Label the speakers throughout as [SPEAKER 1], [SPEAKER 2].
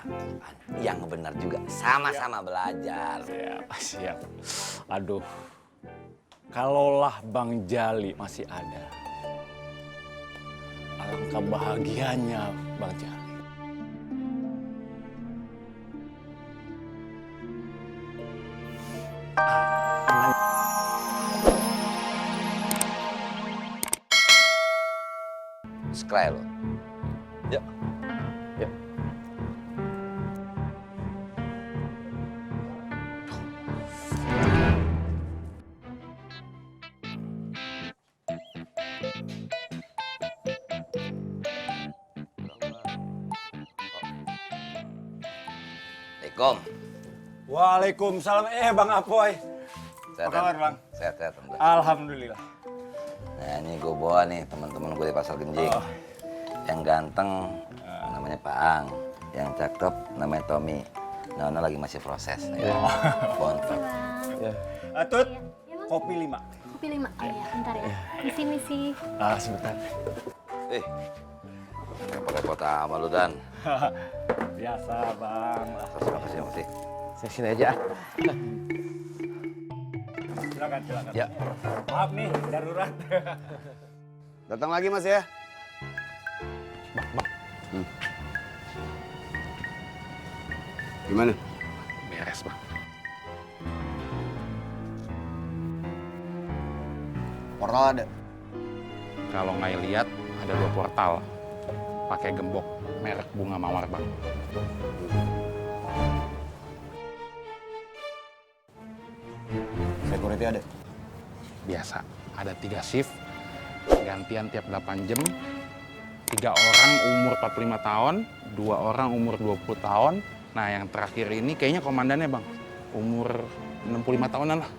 [SPEAKER 1] cangkupan. Yang benar juga, sama-sama belajar.
[SPEAKER 2] Siap. Aduh, kalaulah Bang Jali masih ada, alangkah bahagianya Bang Jali.
[SPEAKER 1] Sekali lo. Yuk. Yuk. Assalamualaikum.
[SPEAKER 2] Waalaikumsalam. Bang Apoy.
[SPEAKER 1] Sehat,
[SPEAKER 2] Apa kabar, Bang?
[SPEAKER 1] Sehat, Alhamdulillah.
[SPEAKER 2] Alhamdulillah.
[SPEAKER 1] Nah, ini gue bawa nih teman-teman gue di Pasar Genjing. Yang ganteng namanya Pak Ang, yang cakep namanya Tommy. Nona lagi masih proses. Ya. Kontak.
[SPEAKER 2] Tut, kopi 5.
[SPEAKER 3] Kopi 5. Iya, bentar ya. Di sini sih.
[SPEAKER 2] Sebentar.
[SPEAKER 1] Repot-repot sama lu, Dan.
[SPEAKER 2] Biasa, Bang.
[SPEAKER 1] Makasih. Saya sini aja.
[SPEAKER 2] Silakan.
[SPEAKER 1] Ya.
[SPEAKER 2] Maaf nih, darurat.
[SPEAKER 4] Datang lagi Mas ya.
[SPEAKER 2] Bang.
[SPEAKER 4] Gimana?
[SPEAKER 2] Beres, Bang.
[SPEAKER 4] Portal ada.
[SPEAKER 5] Kalau nggak lihat ada 2 portal pakai gembok merek bunga mawar, Bang.
[SPEAKER 4] Security ada.
[SPEAKER 5] Biasa ada 3 shift gantian tiap 8 jam. 3 orang umur 45 tahun, 2 orang umur 20 tahun. Nah, yang terakhir ini kayaknya komandannya, Bang. Umur 65 tahunan lah.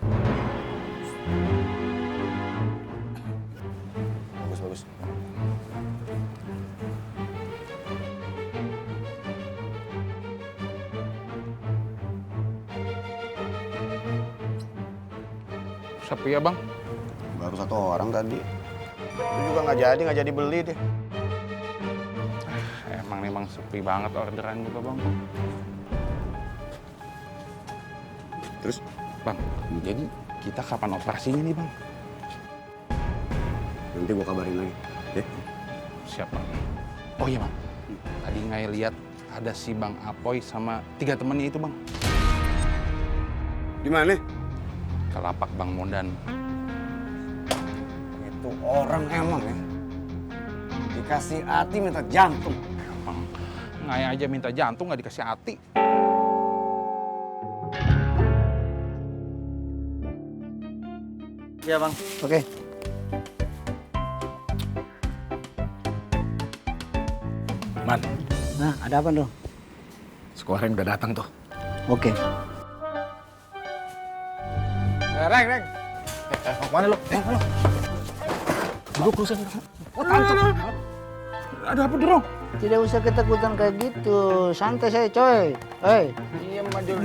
[SPEAKER 4] Bagus.
[SPEAKER 5] Sepi ya, Bang?
[SPEAKER 4] Baru 1 orang tadi. Itu juga nggak jadi beli deh.
[SPEAKER 5] Emang sepi banget orderan juga, Bang.
[SPEAKER 4] Terus?
[SPEAKER 5] Bang, jadi kita kapan operasinya nih, Bang?
[SPEAKER 4] Nanti gua kabarin lagi. Ya?
[SPEAKER 5] Siap, Bang. Oh iya, Bang. Tadi nggak lihat ada si Bang Apoy sama 3 temennya itu, Bang.
[SPEAKER 4] Di mana?
[SPEAKER 5] Ke lapak Bang Mondan.
[SPEAKER 4] Itu orang emang ya. Dikasih hati minta jantung.
[SPEAKER 5] Bang, ngaya aja minta jantung nggak dikasih hati.
[SPEAKER 2] Iya, Bang.
[SPEAKER 4] Oke.
[SPEAKER 5] Man,
[SPEAKER 6] Nah, ada apa tuh?
[SPEAKER 5] Squareng udah datang tuh.
[SPEAKER 6] Oke.
[SPEAKER 5] Reng. Mana lo? Duduk lu sana. Oh, tante. Ada apa, Dong?
[SPEAKER 6] Tidak usah ketakutan kayak gitu. Santai saya, coy. Hei,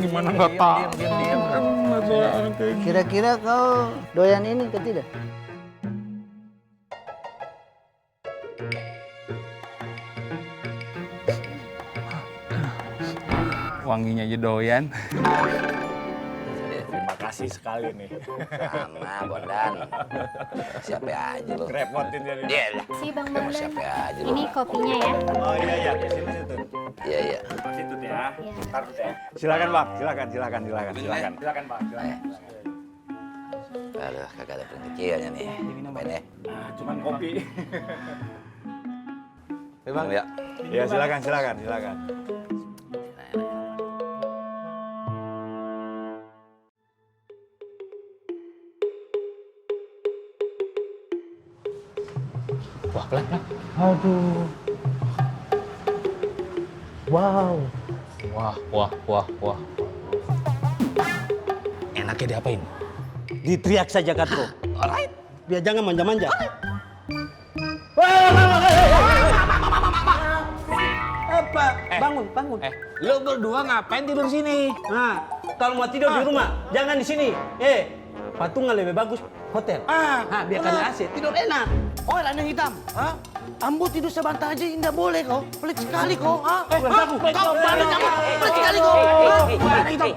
[SPEAKER 5] Gimana nggak tahu?
[SPEAKER 6] kira-kira kau doyan ini ke tidak?
[SPEAKER 5] Wanginya aja doyan.
[SPEAKER 2] Terima kasih sekali nih.
[SPEAKER 1] Sama, Bondan. Siapa aja lu.
[SPEAKER 2] Repotin jadi.
[SPEAKER 1] Iya, lah.
[SPEAKER 3] Si Bang
[SPEAKER 1] Sama
[SPEAKER 3] Bondan.
[SPEAKER 1] siapa aja lu.
[SPEAKER 3] Ini kopinya ya.
[SPEAKER 2] Oh iya. Sini situ.
[SPEAKER 1] Iya.
[SPEAKER 2] Situ ya.
[SPEAKER 3] Iya.
[SPEAKER 2] Ntar ya. Silakan, Bang. Silakan, Bang.
[SPEAKER 1] Aduh, kagak ada piring kecilnya nih. Main ya.
[SPEAKER 2] Nah, cuman kopi.
[SPEAKER 1] Bang, ya.
[SPEAKER 2] Ya, silakan.
[SPEAKER 5] Wah, pelan.
[SPEAKER 6] Aduh. Wow.
[SPEAKER 5] Wah. Enaknya diapain?
[SPEAKER 7] Diteriak saja Katro.
[SPEAKER 1] Alright.
[SPEAKER 7] Biar jangan manja-manja. Apa? Bangun.
[SPEAKER 5] Lo berdua ngapain tidur sini?
[SPEAKER 7] Nah, kalau mau tidur di rumah, jangan di sini. patungan lebih bagus hotel. Biarkan AC, tidur enak.
[SPEAKER 6] Oh, lanang hitam. Hah? Ambo tidur sebentar aja indah boleh kau. Pelit sekali kau. Kau balik kamu. Pelit sekali kau. Lanang hitam.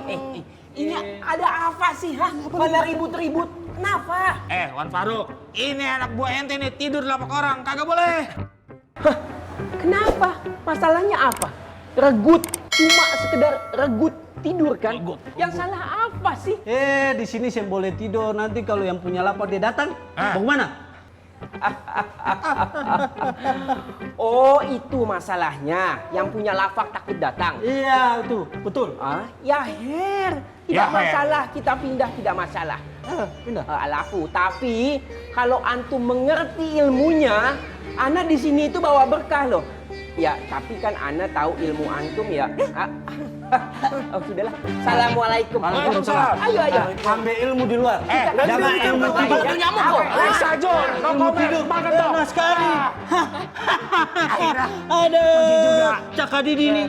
[SPEAKER 8] Ini ada apa sih, ha? Pada ribut-ribut. Kenapa?
[SPEAKER 5] Wan Faruk, ini anak buah ente nih tidur 8 orang, kagak boleh.
[SPEAKER 8] Hah? Kenapa? Masalahnya apa? Regut. Cuma sekedar regut tidur kan? Yang salah apa sih?
[SPEAKER 7] Di sini saya boleh tidur. Nanti kalau yang punya lapar dia datang, bagaimana?
[SPEAKER 8] Oh, itu masalahnya. Yang punya lapak takut datang.
[SPEAKER 7] Iya, itu betul.
[SPEAKER 8] Ya Her, tidak masalah. Kita pindah tidak masalah.
[SPEAKER 7] Pindah.
[SPEAKER 8] Alafu, tapi kalau antum mengerti ilmunya, Ana di sini itu bawa berkah loh. Ya, tapi kan Ana tahu ilmu antum ya. Oh, sudahlah. Assalamualaikum.
[SPEAKER 7] Waalaikumsalam.
[SPEAKER 8] Ayo.
[SPEAKER 7] Ambil ilmu di luar. Jangan ilmu tidur.
[SPEAKER 8] Bantu nyamuk kok.
[SPEAKER 5] Sajo,
[SPEAKER 7] Ilmu tidur. Enak sekali. Aduh. Cakap di ini.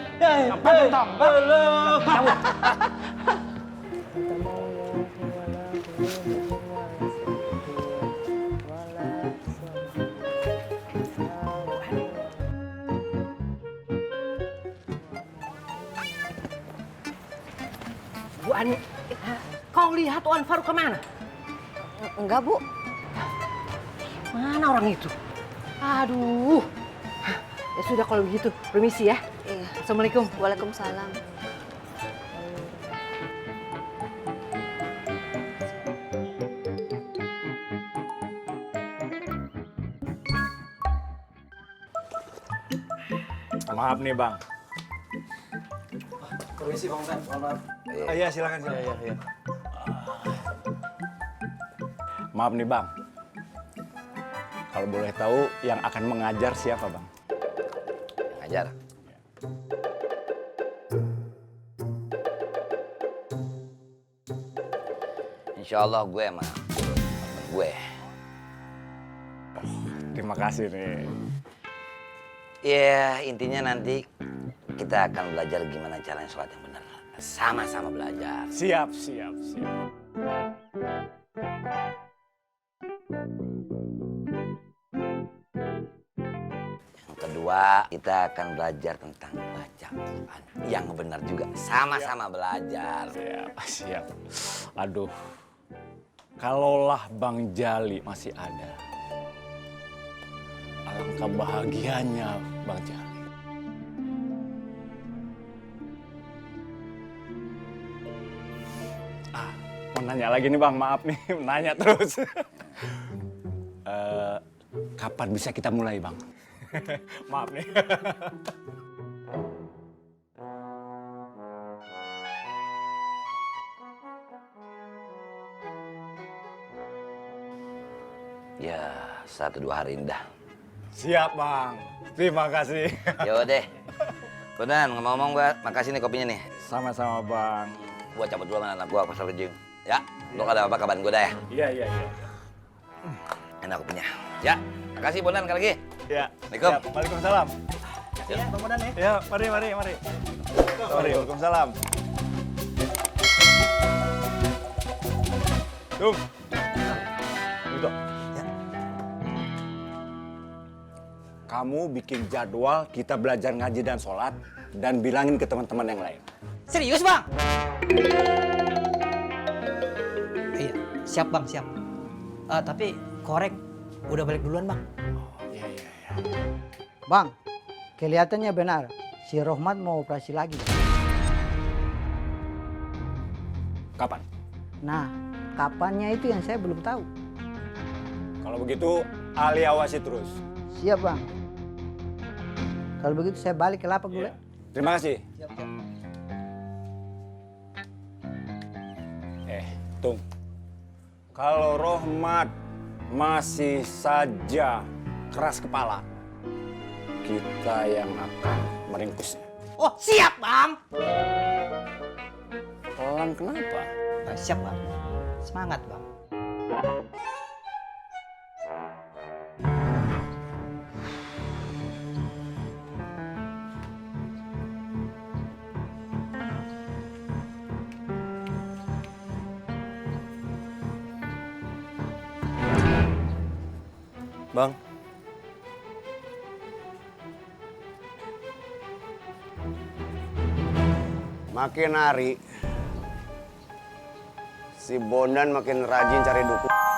[SPEAKER 7] Halo.
[SPEAKER 8] Bu Ani, kau lihat Wan Faruk kemana?
[SPEAKER 9] Enggak, Bu.
[SPEAKER 8] Mana orang itu? Aduh. Ya sudah kalau begitu, permisi ya.
[SPEAKER 9] Iya.
[SPEAKER 8] Assalamualaikum.
[SPEAKER 9] Waalaikumsalam.
[SPEAKER 2] Maaf nih Bang.
[SPEAKER 4] Permisi Bang Ustaz, mohon maaf.
[SPEAKER 2] Iya silakan. Iya. Maaf nih Bang. Kalau boleh tahu yang akan mengajar siapa Bang?
[SPEAKER 1] Ngajar. Insya Allah gue sama temen gue.
[SPEAKER 2] Terima kasih nih.
[SPEAKER 1] Ya intinya nanti kita akan belajar gimana caranya sholat yang benar. Sama-sama belajar.
[SPEAKER 2] Siap.
[SPEAKER 1] Yang kedua, kita akan belajar tentang baca Quran. Yang benar juga, sama-sama belajar.
[SPEAKER 2] Siap. Aduh, kalaulah Bang Jali masih ada, alangkah bahagianya Bang Jali. Mau nanya lagi nih Bang, maaf nih, nanya terus. Kapan bisa kita mulai Bang? Maaf nih.
[SPEAKER 1] Ya, 1-2 hari indah.
[SPEAKER 2] Siap Bang, terima kasih.
[SPEAKER 1] Yo deh. Beneran, ngomong-ngomong gua makasih nih kopinya nih.
[SPEAKER 2] Sama-sama Bang.
[SPEAKER 1] Gua cabut dulu sama anak gua pasar Kenjing. Ya, lu ada apa kabarin gua dah ya.
[SPEAKER 2] Iya.
[SPEAKER 1] Enak kopinya. Ya, makasih Bonan sekali lagi.
[SPEAKER 2] Ya.
[SPEAKER 1] Assalamualaikum.
[SPEAKER 2] Siap. Waalaikumsalam.
[SPEAKER 7] Ya, Bang Bonan ya.
[SPEAKER 2] Ya, mari. Waalaikumsalam. Tung. Duduk. Ya. Kamu bikin jadwal kita belajar ngaji dan sholat dan bilangin ke teman-teman yang lain.
[SPEAKER 6] Serius, Bang? Iya, siap, Bang, siap. Tapi korek udah balik duluan, Bang.
[SPEAKER 2] Iya.
[SPEAKER 6] Bang, kelihatannya benar. Si Rohmat mau operasi lagi.
[SPEAKER 2] Kapan?
[SPEAKER 6] Nah, kapannya itu yang saya belum tahu.
[SPEAKER 2] Kalau begitu, Ali awasi terus.
[SPEAKER 6] Siap, Bang. Kalau begitu saya balik ke lapak dulu.
[SPEAKER 2] Ya. Terima kasih.
[SPEAKER 6] Siap.
[SPEAKER 2] Tung. Kalau Rohmat masih saja keras kepala, kita yang akan meringkusnya.
[SPEAKER 6] Oh, siap, Bang.
[SPEAKER 2] Pelan kenapa?
[SPEAKER 6] Siap, Bang. Semangat, Bang.
[SPEAKER 4] Bang. Makin hari, si Bondan makin rajin cari dukun.